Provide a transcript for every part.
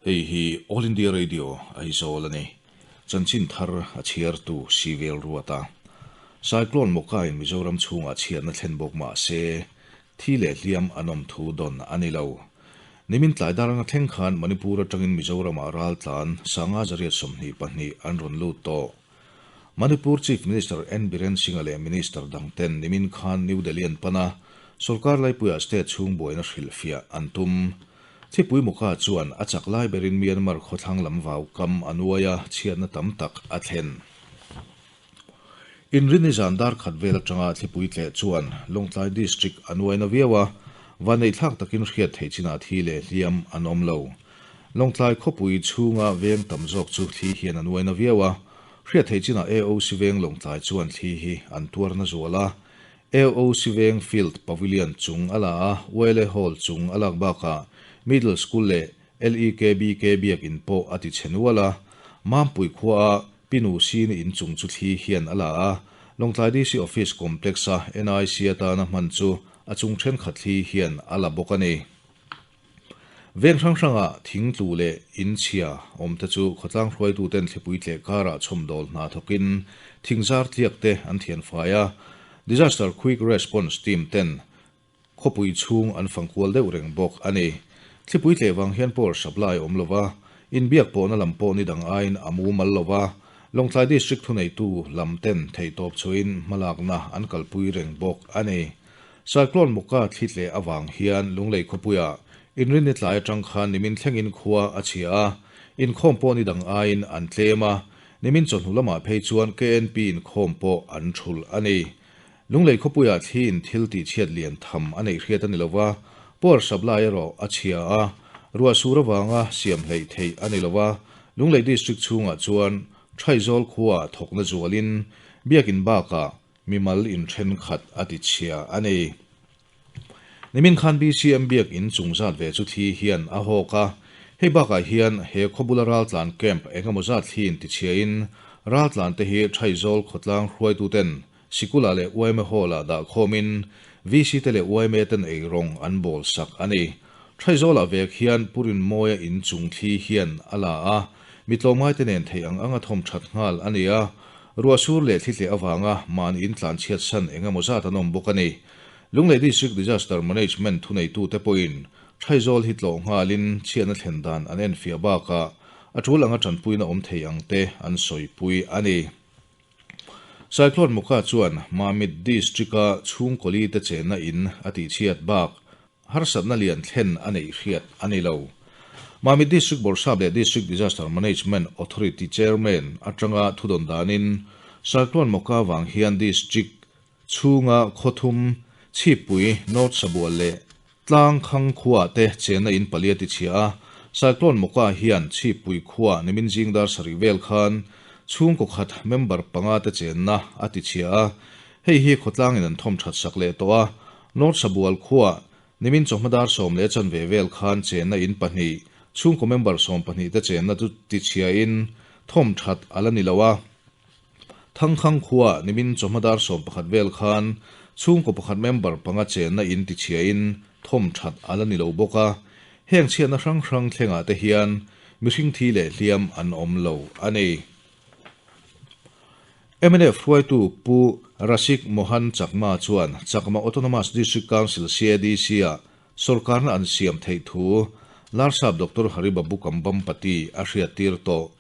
Hei hi All India Radio Aizawl a ni. Chanchin thar a chhiartu Sivel Ruata. Cyclone Moka-in Mizoram chhungah chhiatna thlen bawk mah se, thi leh hliam an awm thu dawn a ni lo. Nimin tlai daranga thleng khan Manipur atangin Mizoramah raltlan sanga 822 an rawn lut tawh. Manipur Chief Minister N Biren Singh-a leh Minister dangten nimin khan New Delhi an pan a, sorkar laipuiah state chhung buaina hrilhfiah an tum. Thipui Moka chuan a chak lai berin Myanmar khawthlang lam vau kam a nuai a, chhiatna tam tak a thlen. Inrinni zan dar khat vel atanga thlipui tleh chuan Lawngtlai District a nuaina viau a, vanneihthlak takin hriat theih chinah thi leh hliam an awm lo. Lawngtlai khawpui chhunga veng tam zawk chu thli hian a nuaina viau a, hriat theih chinah AOC veng Lawngtlai chuan thli hi an tuarna zual a. AOC veng Field Pavilion chung a la a, YLA Hall chung a lak bakah Middle School leh LEKBK biakinn pawh a ti chhe nual a. Mampui khuaa Pinu Sini in chung chu thli hian a la a, Lawngtlai DC Office Complex-a NIC atana hman chu a chung thenkhat thli hian a la bawk a ni. Veng hrang hranga thing tlu leh in chhia awm te chu khawtlang hruaituten thlipui tleh karah chhawmdawl hna thawkin thing zar tliak te an thian fai a, Disaster Quick Response Team ten khawpui chhung an fang kual deuh reng bawk a ni. Thlipui tleh vang hian power supply awm lo va, inbiak pawhna lam pawh ni dang aiin a mumal lo va, Lawngtlai District thuneitu lam ten theihtawp chhuahin hmalakna an kalpui reng bawk a ni. Cyclone Mocha thli tleh avang hian Lunglei khawpuiah inrinni tlai atang khan nimin thlengin khua a chhia a, inkhawm pawh ni dang aiin an tlem a, nimin chawhnu lamah phei chuan KNP inkhawm pawh an thulh a ni. Lunglei khawpuiah thliin thil tihchhiat lian tham a neih hriat a ni lova, power supply erawh a chhia a, ruah sur avanga siam hleih theih a ni lova, Lunglei District chhungah chuan Thaizawl khuaah thawkna zualin biakin bakah Mimal in thenkhat a ti chhia a ni. Nimin khan BCM biak in chung zat ve chu thli hian a hawk a, hei bakah hian he khawbula raltlan camp engemaw zat thli in ti chhia in raltlan te hi Thaizawl khawtlang hruaituten sikula leh yma hall ah dah khawm in VC te leh yma ten ei rawng an bawl sak a ni. Thaizawlah vek hian Purinmawia in chung thli hian a la a, mi tlawmngai te nen theih ang anga thawm that nghal a ni a, Ruah sur leh thli tleh avanga mahni in tlan chhiat san eng emaw zat an awm bawk a ni. Lunglei District Disaster Management thuneitute pawhin Thaizawl hi tlawh nghalin chhiatna thlen dan an enfiah bakah a tul anga tanpuina awm thei ang te an sawipui a ni. Cyclone Mocha chuan Mamit District-a chhungkawli te chenna in a tihchhiat bak Harsatna lian thlen a neih hriat a ni lo. Mamit District Bawrhsap leh District Disaster Management Authority Chairman atanga thudawn danin Cyclone Mocha vang hian District chhunga khawthum, Chhippui, North Sabual leh Tlangkhang khuaah te chenna in pali a tichhia a. Cyclone Mocha hian Chhippui khua nimin zing dar sarih vel khan chhungkaw khat member panga te chenna a tichhia a. Hei hi khawtlangin an thawm that sak leh tawh a, North Sabual khuaa nimin chawhma dar 10:15 vel khan chenna in pahnih, chhungkaw member 12 te chenna chu tichhiain thawm that a la ni lo a. Thangkhang khuaa nimin chawhma dar 11 vel khan chhungkaw pakhat member panga chenna in tichhiain thawm that a la ni lo bawk a. Heng chhiatna hrang hrang thlengah te hian mihring thi leh hliam an awm lo a ni. Mnf hruaitu Pu Rasik Mohan Chakma chuan Chakma Autonomous District Council, CADC, ah sawrkarna an siam theih thu Larsap Doctor Hari Babu Kambhampati a hriattir tawh.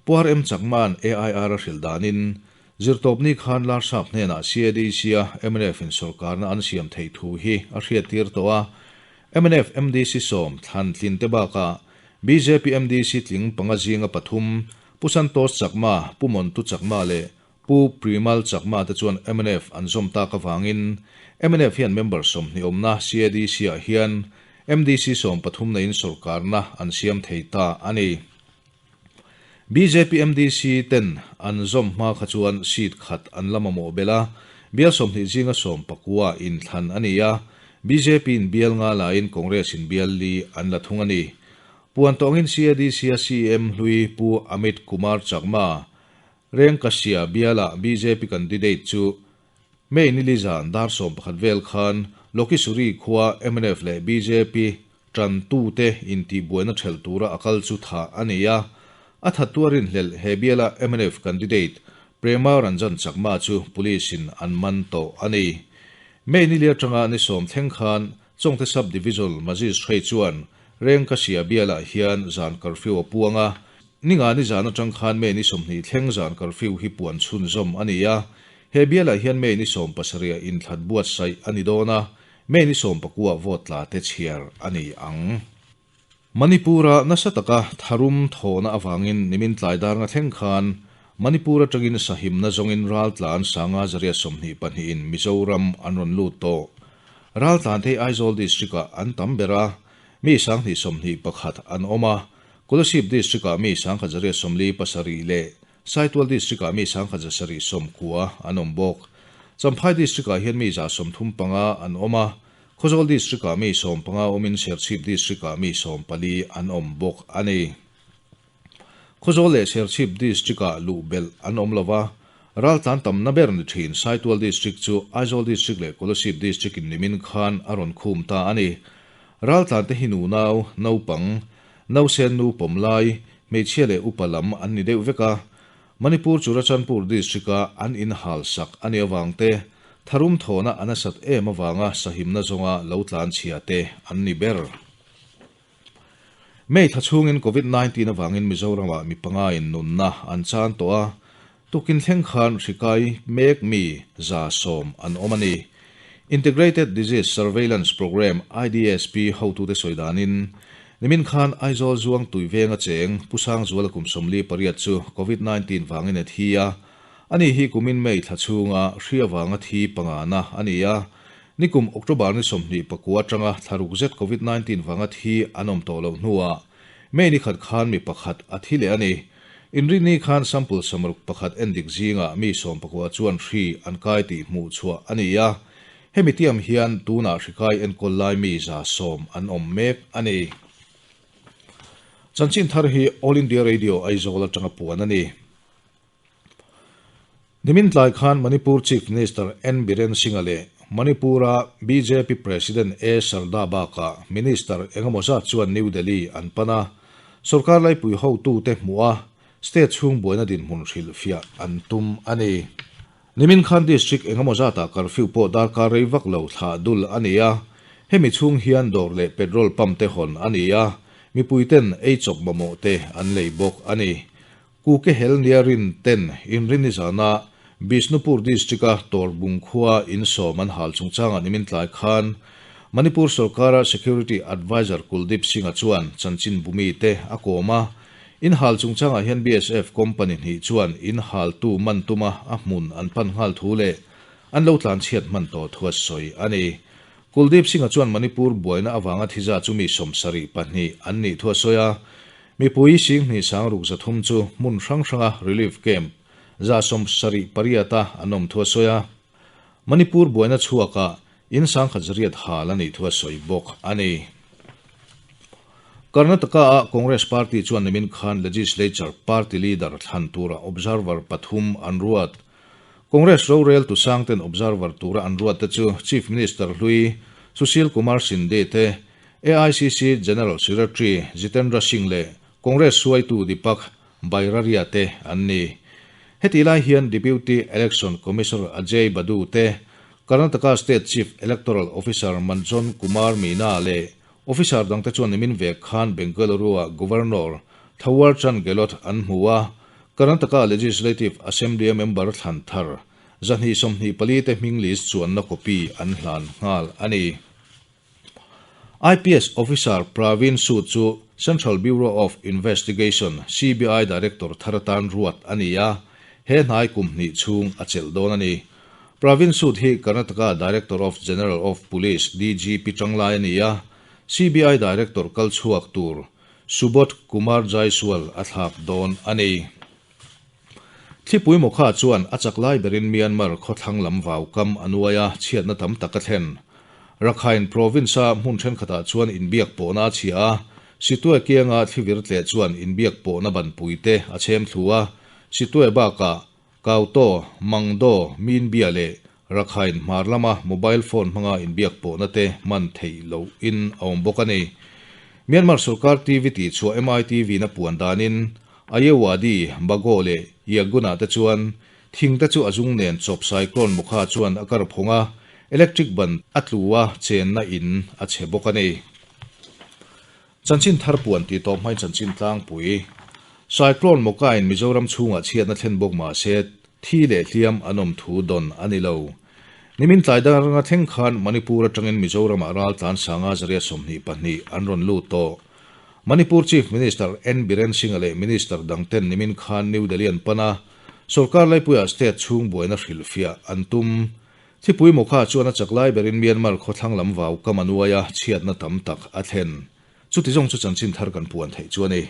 Pu RM Chakma'n AIR a hrilh danin, Zirtawpni khan Larsap hnenah CADC-a mnf in sawrkarna an siam theih thu hi a hriattir tawh a, mnf MDC sawm thlan tlin te bakah bjp MDC tling panga zinga pathum Pu Santosh Chakma, Pu Montu Chakma leh Pu Primal Chakma te chuan mnf an zawm tak avangin mnf hian member 20 awmna CADC-ah hian MDC 13 neiin sawrkarna an siam thei ta a ni. Bjp MDC ten an zawm hma kha chuan seat khat an la mamawh belh a, bial 20 zinga 19 inthlan a ni a, bjp in bial nga laiin Congress in bial li an la thung a ni. Puan tawngin CADC-a CM hlui Pu Amit Kumar Chakma, Rengkasia biala bjp candidate chu May ni li zan dar 11 vel khan Lokisuri khua mnf leh bjp Ṭantute intihbuaina ṭhelh tura a kal chu thah a ni a, a thattu a rinhlelh he biala mnf candidate Prema Ranjan Chakma chu police-in an man tawh a ni. May ni li aṭanga ni sawm thleng khan Chawngte Sub-Divisional Magistrate chuan Rengkasia bialah hian zan curfew a puang a, ninga ni zan aṭang khan May ni 20 thleng zan curfew hi puan chhunzawm a ni a, he bialah hian May ni 17 inthlan buatsaih a ni dawn a, May ni 19 vote tla te chhiar a ni ang. Manipur-a nasa taka tharum thawhna avangin nimin tlai dar nga thleng khan Manipur atangin sahimna zawngin raltlan sanga zariat 22 in Mizoram an rawn lut tawh. Raltlan te hi Aizawl District-ah an tam ber a, mi 2021 an awm a, Kolasib District-ah mi 1147 leh Saitual District-ah mi 1790 an awm bawk. Champhai District-ah hian mi 35 an awm a, Khawzawl District-ah mi 15 awmin Serchhip District-ah mi 14 an awm bawk a ni. Khawzawl leh Serchhip District-ah luh belh an awm lo va, raltlan tamna ber ni thin Saitual District chu Aizawl District leh Kolasib District-in nimin khan a rawn khum ta a ni. Raltlan te hi nunau, naupang, nausen nu pawm lai, hmeichhia leh upa lam an ni deuh vek a. Manipur Churachandpur District-a an inhal sak a nih avang te, tharum thawhna a nasat em avanga sahimna zawnga lo tlan chhia te an ni ber. May thla chhungin Covid 19 avangin Mizoramah mi panga in nunna an chan tawh a, tukin thleng khan hri kai mek mi 110 an awm a ni. Integrated Disease Surveillance Programme, IDSP, hotute sawi danin, nimin khan Aizawl zuang tui venga cheng Pu Sangzuala kum 48 chu Covid 19 vangin a thi a, ani hi kumin May thla chhunga hri avanga thi panga na a ni a, nikum October ni 29 atanga thlaruk zet Covid 19 vanga thi an awm tawh loh hnuah May ni khat khan mi pakhat a thi leh a ni. Inrinni khan sample 61 endik zinga mi 19 chuan hri an kai tih hmuh chhuah a ni a, hemi tiam hian tunah hri kai enkawl lai mi 110 an awm mek a ni. Chanchin thar hi All India Radio Aizawl atanga puan a ni. Nimin tlai khan Manipur Chief Minister N Biren Singh-a leh Manipur-a bjp President A Sarda bakah Minister engemaw zat chuan New Delhi an pan a, sorkar laipui hotute hmuh a, state chhung buaina dinhmun hrilhfiah an tum a ni. Nimin khan district engemaw zatah curfew pawh darkar rei vak lo thlah dul a ni a, hemi chhung hian dawr leh petrol pump te hawn a ni a, mipuiten ei chawp mamawh te an lei bawk a ni. Kuki hel nia rin ten inrinni zana Bishnupur District-a Torbung khua in sawm an hal chungchangah nimin tlai khan Manipur sorkara Security Advisor Kuldeep Singh-a chuan chanchin bumi te a kawm a, in hal chungchangah hian BSF company hnih chuan in haltu man tuma a hmun an pan nghal thu leh an lo tlan chhiat hman tawh thu a sawi a ni. Kuldeep Singh-a chuan Manipur buaina avanga thiza chu mi 72 an nih thu a sawi a, mipui 26,300 chu hmun hrang hranga relief camp 78 an awm thu a sawi a, Manipur buaina chhuakah in 10,100 hal a nih thu a sawi bawk a ni. Karnataka-a Congress Party chuan nimin khan Legislature Party leader thlan tura observer pathum an ruat. Congress rorel tu sangten observer tura an ruat te chu Chief Minister hlui Sushil Kumar Shinde te, AICC General Secretary Jitendra Singh leh Congress hruaitu Deepak Bairaria te an ni. Heti lai hian Deputy Election Commissioner Ajay Badu te, Karnataka State Chief Electoral Officer Manjon Kumar Meena leh Officer dangte chuan nimin vek khan Bengaluru-a Governor Thawar Chand Gehlot an hmu a, Karnataka Legislative Assembly-a member thlan thar 224 te hming list chuanna copy an hlan nghal a ni. IPS Officer Praveen Sood chu Central Bureau of Investigation, CBI, Director thar atan ruat a ni a, he hnai kum hnih chhung a chelh dawn a ni. Praveen Sood hi Karnataka Director of General of Police, DGP, tanglai a ni a, CBI Director kal chhuak tur Subodh Kumar Jaiswal a thlak dawn a ni. Thlipui Mokha chuan a chak lai berin Myanmar khawthlang lam vau kam a nuai a, chhiatna tam tak a thlen. Rakhine province-a hmun thenkhatah chuan inbiak pawhna a chhia a, Sittwe kianga thlivir tleh chuan inbiak pawhna banpui te a chhem thlu a, Sittwe bakah Kauto, Mangdaw, Minbia leh Rakhine hmar lama mobile phone hmanga inbiak pawhna te hman theih lohin a awm bawk a ni. Myanmar sorkar TV tih chhuah MITV in a puan danin Ayeyawady, Bago leh Yangon ah te chuan thing te chu a zung nen chawp cyclone Mokha chuan a kar phawng a, electric ban a tlu a, chenna in a chhe bawk a ni. Chanchin thar puan tih tawp hmain chanchin tlangpui. Cyclone Moka in Mizoram chhungah chhiatna thlen bawk mah se thi leh hliam an awm thu dawn a ni lo. Nimin tlai dang ranga thleng khan Manipur atangin Mizoramah ral tlan sanga zaria 22 an rawn lut tawh. Manipur Chief Minister N Biren Singh-a leh Minister dangten nimin khan New Delhi an pan a, sorkar laipuiah state chhung buaina hrilhfiah an tum. Thipui Mokha chuan a chak lai berin Myanmar khawthlang lam vau kam a nuai a, chhiatna tam tak a thlen. Chuti zawng chu chanchin thar kan puan theih chu a ni.